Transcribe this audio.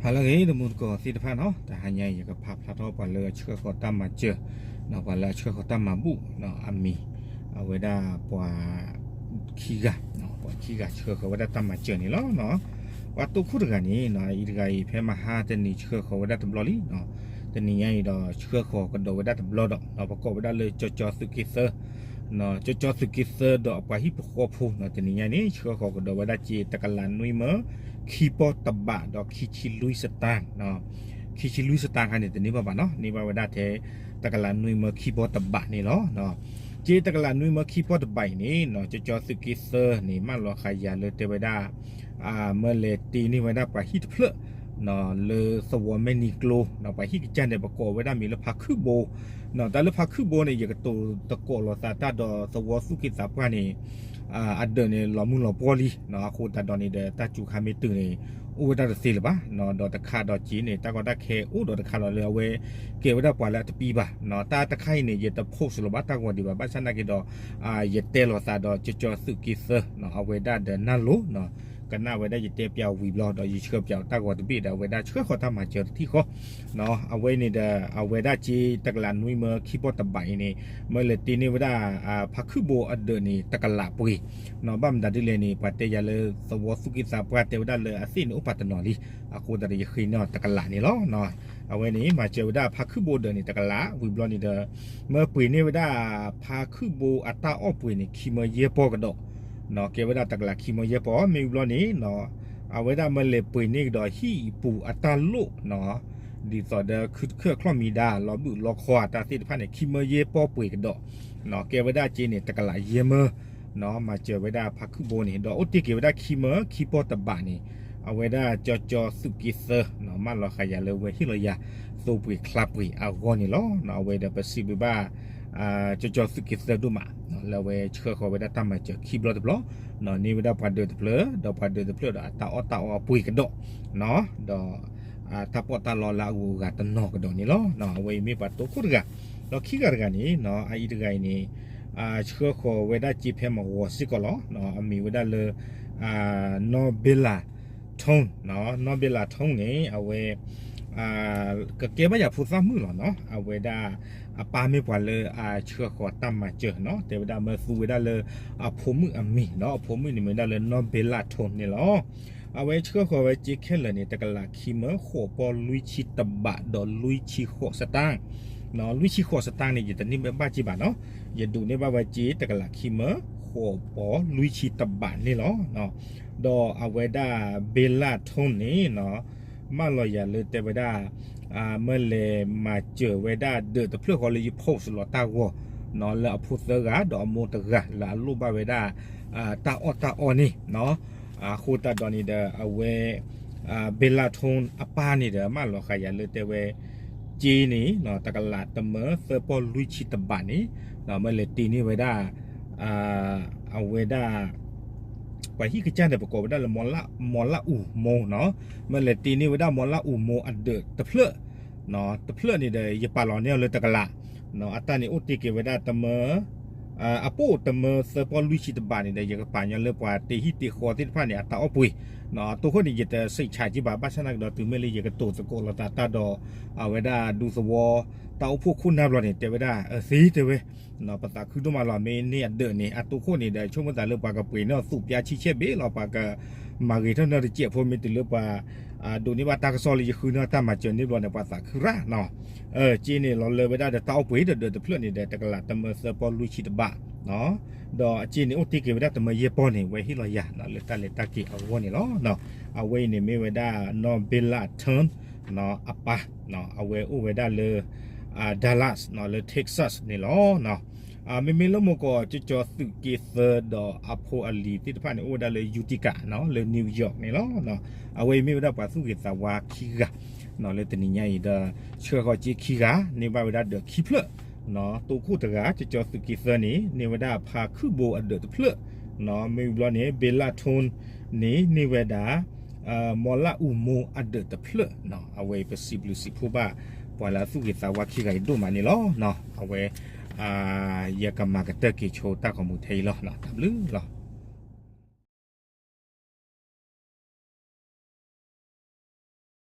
ဟါလၢအဂ့ၤ တံၤသကိးသ့ၣ်တဖၣ်နီၤ, တဟါညါအံၤ ယကဖးဖျါထီၣ်ပှၤလၢအဆှၢဃီၤတၢ်မၤစၢၤ, ပှၤလၢအဆှၢဃီၤတၢ်မၤဘူၣ်အမံၤ, အဝဲဒၣ်ပှၤ ခံဂၤ, ပှၤခံဂၤဆှၢဃီၤဝဲဒၣ်တၢ်မၤစၢၤန့ၣ်လီၤ. ပှၤတိခိၣ်တဂၤန့ၣ် အအံၤတဂၤအံၤ ဖဲမဟါတနံၤဆှၢဃီၤဝဲဒၣ်တဘျီလံ, တနံၤညါအံၤဒီး ဆှၢဃီၤကဒီးဝဲဒၣ်တဘျီဒီး ပကိးဝဲဒၣ်လၢ ကၠီကၠီသုးက့သၢ ကၠီကၠီသုးက့သၢဒီးအပှၤဟံၣ်ဖိဃီဖိ တနံၤညါန့ၣ် ဆှၢဃီၤကဒီးဝဲဒၣ်စ့ တကလးနွံမၢ ခံပီၢ်တဘးဒီးခံဆံလွံၢ်စတၢၢ်, ခံဆံလွံၢ်စတၢၢ်ခါန့ၣ် တန့ၢ်ဘၣ်ဘၣ်နီၤ, န့ၢ်ဘၣ်ဝဲဒၣ်ထဲ တကလးနွံမၢခံပီၢ်တဘးန့ၣ်လီၤ. စ့တကလးနွံမၢခံပီၢ်တဘးအံၤန့ၣ် ကၠီကၠီသုးက့သၢန့ၣ် မၢလီၤဃာ်ယၤလၢတဲဝဲဒၣ် မၢလဲၤတ့န့ၢ်ဝဲဒၣ်ပှၤဟံၣ်တဖျၢၣ် လၢသဝီမဲၢ်နံၤကျိ, ပှၤဟံၣ်ကစၢ်န့ၣ် ပကိးဝဲဒၣ်မံၤလၢဖါခုၣ်ဘိ, တၢ်လၢဖါခုၣ်ဘိန့ၣ် ယကတိၤသကိးလိာ်သးတၢ်ဒီးသဝီသူၣ်က့သးပှၢ်န့ၣ် အဒၢးန့ၣ် လီၤမုၢ်လီၤပှီၢ်လံ, အဃိသတးဒီးန့ၣ်ဒီး တၢ်စူၤခါမ့ၢ်တုၤန့ၣ် အိၣ်ဝဲဒၣ်တသ့လၢၤဘၣ်, ဒီးတခါဒီးစ့န့ၣ် တၢ်ကီတၢ်ခဲအိၣ်ဒီးတခါလီၤလၢအဝဲ ကဲဝဲဒၣ်ပှၤလၢအတပံဘၣ်, တၢ်တခါအံၤန့ၣ် ယတ post လီၤဘၣ်တၢ်ဂီၤဒံးဘၣ်, ဘၣ်ဆၣ်နာ်က့ဒီး ယတဲလိာ်သးဒီးကၠီကၠီသုးက့သၢ အဝဲဒၣ်ဒီးနၢ်လိၤ ကနၣ်ဝဲဒၣ်ယတဲပၠးဝံၤဘျီဒီး ယဆှၢပၠးတၢ်ဂီၤတဘ့ၣ်ဒီး အဝဲဒၣ်ဆှၢဃီၤတၢ်မၤစၢၤတထံၣ်ဃီ, အဝဲန့ၣ်ဒီး အဝဲဒၣ်စ့တကလးနွံမၢခံပီၢ်တဘးအံၤန့ၣ် မၢလဲၤတ့န့ၢ်ဝဲဒၣ် ဖါခုၣ်ဘိအဒၢးန့ၣ် တကလးပှ့ၤ, ဘၣ်မတၤဒ်လဲၣ်န့ၣ် ပှၤတဲယၤလၢသဝီသူၣ်က့သးပှၢ်တဲဝဲဒၣ်လၢအသ့ၣ်န့ၣ်အိၣ်ပာ်တနီၤလံ, အဃိသတးဒီးယဃ့န့ၢ်အီၤတကလးန့ၣ်လီၤ. အဝဲန့ၣ် မၤစၢၤဝဲဒၣ်ဖါခုၣ်ဘိဒၢးန့ၣ် တကလး ဝံၤဘျီန့ၣ်ဒီး မၢပှ့ၤန့ၢ်ဝဲဒၣ် ဖါခုၣ်ဘိအတၢ်အီၣ်ပှ့ၤန့ၣ် ခံမၢယဲၢ်ပီၢ်ကဒီး, ကဲဝဲဒၣ်တကလးခံမၢယဲၢ်ပီၢ် မ့ၢ်ဝံၤဘျီန့ၣ် အဝဲဒၣ်မၢလဲၤပှ့ၤန့ၢ်ကဒီးဟံၣ်ပူၤအတၢ်လိၣ် ဒ်သိးဒီးခုတခၢၣ်ချီၣ်မံၤဒါ လီၤဘုၣ်လီခီအတၢ်သ့ၣ်တဖၣ်န့ၣ် ခံမၢယဲၢ်ပီၢ်ပှ့ၤကဒီး, ကဲဝဲဒၣ်စ့န့ၣ် တကလးယဲၢ်မၢ မၤစၢၤဝဲဒၣ်ဖါခုၣ်ဘိန့ၣ် ဒီးအိၣ်တ့ၢ်က့ၤဝဲဒၣ်ခံမၢခံပီၢ်တဘးန့ၣ် အဝဲဒၣ်ကၠီကၠီသုးက့သၢ မၢလီၤဃာ်ယၤလၢဝဲဟ့ၣ်လီၤယၤ သိပှ့ၤချါပှ့ၤအဂီၢ်န့ၣ်လီၤ. အဝဲဒီးပစံးဘျုးဘၣ် ကၠီကၠီသုးက့သၢဒိၣ်မး လၢအဝဲဆှၢဃီၤဝဲဒၣ်တၢ်မၤစၢၤခံဘျီတဘျီ, န့ၢ်ဝဲဒၣ်ပှၤဒၢးတဖျၢၣ် ဒီးပှၤဒၢးတဖျၢၣ်ဒီးအတၢ်အီၣ်တၢ်အီအပှ့ၤကဒီး, ဒီး တၢ်ပီးတၢ်လီလၢအဂုၤအဂၤတနီၤကဒီးန့ၣ်လီၤ. အဝဲအံၤမ့ၢ်ပှၤတိခိၣ်တဂၤ, ဒီးခံဂၤတဂၤန့ၣ် အအံၤတဂၤအံၤန့ၣ် ဆှၢဃီၤဝဲဒၣ်စ့ဖဲမဂီၤစ့ၢ်ကီးလီၤ. အမံၤဝဲဒၣ်လၢ နီၢ်ဘ့လး ထိၣ်, နီၢ်ဘ့လးထိၣ်န့ၣ် အဝဲ ကကဲဘၣ်ယၤဖိသၣ်မုၣ်လီၤနီၤ, အဝဲဒၣ် အပၢ်မ့ၢ်ပှၤလၢအဆှၢဃီၤတၢ်မၤစၢၤနီၤ, တဲဝဲဒၣ်မၢသူဝဲဒၣ်လၢအဖိမုၣ်အမံၤနီၤ, အဖိမုၣ်န့ၣ်မ့ၢ်ဝဲဒၣ်လၢနီၢ်ဘ့လးထိၣ်န့ၣ်လီၤ. အဝဲဆှၢဃီၤဝဲစ့ခဲလၢာ်န့ၣ် တကလးခံမၢ ဃိးပီၢ်လွံၢ်ဆံတဘးဒီးလွံၢ်ဆံဃိးစတၢၢ်, လွံၢ်ဆံဃိးစတၢၢ်န့ၣ် ယတန့ၢ်ဘၣ်ဘၣ်က့ဘၣ်နီၤ, ယဒိးန့ၢ်ဘၣ်ဝဲစ့တကလးခံမၢ ဃိးပီၢ်လွံၢ်ဆံတဘးန့ၣ်လီၤ. ဒီးအဝဲဒၣ်ဘ့လးထိၣ်န့ၣ်နီၤ မၢလီၤယၤလၢတဲဝဲဒၣ် မၢလဲၤမၤစၢၤဝဲဒၣ်ဒၢးတဖျၢၣ်ဃီလၢယ post လီၤတၢ်ဂီၤနီၤ, လၢအဖိသၢဂၤ ဒီးအမိၢ်တဂၤ လၢအလိၣ်ဘၣ်ဝဲဒၣ် တၢ်အီၣ်တၢ်အီန့ၣ်နီၤ, အဃိသတးဒီးန့ၣ်ဒီး အဝဲ ဘ့လးထိၣ်အပၢ်န့ၣ်ဒီး မၢလီၤဃာ်ယၤလၢတဲဝဲ စ့န့ၣ် တကလးတမၢသၢပီၢ်လွံၢ်ဆံတဘးန့ၣ် မၢလဲၤတ့န့ၢ်ဝဲဒၣ် အဝဲဒၣ် ပှၤဟံၣ်ကစၢ်န့ၣ် ပကိးဝဲဒၣ်လၢ မီၤလၢအူၣ်မိၢ်နီၤ, မၢလဲၤတ့န့ၢ်ဝဲဒၣ် မီၤလၢအူၣ်မိၢ်အဒၢးတဖျၢၣ်, တဖျၢၣ်န့ၣ်ဒီး ယပာ်လီၤန့ၢ်အီၤလၢတကလး, အတၢ်န့ၣ်အိၣ်တ့ၢ်က့ၤဝဲဒၣ်တမၢ အပိၢ်တမၢသၢပီၢ်လွံၢ်ဆံတဘးန့ၣ်ဒီး ယကပာ်ညီလၢပှၤတ့ဟံၣ်တ့ဃီသ့ၣ်တဖၣ်န့ၣ် အတၢ်အီၣ်ပှ့ၤ, အတိၢ်ခိၣ်န့ၣ် ယတစံးဆးက့ဘၣ်, ဘၣ်ဆၣ်နာ်ကဒီးတုၤမ့ၢ်လၢယကတိၤသကိးလိာ်သးတၢ်ဒီး အဝဲဒၣ်ဒူသဝီ တၢ်အိၣ်ဖှိၣ်ခိၣ်နၢ်ဘျီန့ၣ် တဲဝဲဒၣ် သ့တဲဝဲ ပသးခုဒိၣ်မးလီၤ, မ့ၢ်န့ၢ်အဒၢးန့ၣ် အတိၢ်ခိၣ်န့ၣ်ဒီး ဆိကမိၣ်သးလၢပှၤကပှ့ၤန့ၢ်အီၤသူးပျါဆံဆဲၣ်ဘ့ၣ်လီၤ, ပှၤကမၤဂ့ၤထီၣ်န့ၢ်တစဲးဖိ မ့ၢ်တုၤလၢပှၤ ဒိးန့ၢ်ဘၣ်တၢ်ကစီၣ်လၢယဃုန့ၢ်တၢ်မၤစၢၤန့ၣ်ဘျီန့ၣ် ပှၤသးခုရၣ်နီၤ, စ့န့ၣ်လီၤလၢဝဲဒၣ်ဒီးတၢ်အီၣ်ပှ့ၤဒီးဒၢးတဖျၢၣ်န့ၣ်ဒီး တကလးတမၢသၢပီၢ်လွံၢ်ဆံတဘး ဒီးအစ့န့ၣ်အိၣ်တ့ၢ်က့ၤဝဲဒၣ်တမၢယဲၢ်ပီၢ်န့ၣ် ဝဲဟ့ၣ်လီၤယၤလၢတၢ်လဲၤတၢ်က့ၤအဂီၢ်န့ၣ်လီၤ. အဝဲအံၤန့ၣ်မ့ၢ်ဝဲဒၣ် နီၢ်ဘ့လးထိၣ် အပၢ်, အဝဲအိၣ်ဝဲဒၣ်လၢ Dallas လၢ Texas န့ၣ်လီၤ. မ့မ့ၢ်လၢမိၢ်ကီး ကၠီကၠီသုးက့သၢဒီးအဖိအလံၤသ့ၣ်တဖၣ်န့ၣ် အိၣ်ဝဲဒၣ်လၢ Utica လၢ New York န့ၣ်လီၤ. အဝဲအံၤမ့ၢ်ဝဲဒၣ်ပှၤသူၣ်ဂ့ၤသးဝါခံဂၤ လၢတနံၤညါအံၤဒီး ဆှၢဃီၤစ့ခံဂၤ န့ၢ်ဘၣ်ဝဲဒၣ်ဒၢးခံဖျၢၣ်, တိခိၣ်တဂၤ ကၠီကၠီသုးက့သၢန့ၣ် န့ၢ်ဝဲဒၣ်ဖါခုၣ်ဘိအဒၢးတဖျၢၣ်, မ့ၢ်ဝံၤဘျီန့ၣ် ဘ့လးထိၣ်န့ၣ် န့ၢ်ဝဲဒၣ် မီၤလၢအူၣ်မိၢ်အဒၢးတဖျၢၣ်, အဝဲအံၤပစံးဘျုးစံးဖှိၣ်ဘၣ် ပှၤလၢအသူၣ်ဂ့ၤသးဝါခံဂၤအံၤဒိၣ်မးန့ၣ်လီၤ. အဝဲ ယကမၤကတၢၢ်က့ၤဆိတၢ်ဂီၤမူထဲအံၤလီၤ. တၢ်ဘျုးလီၤ.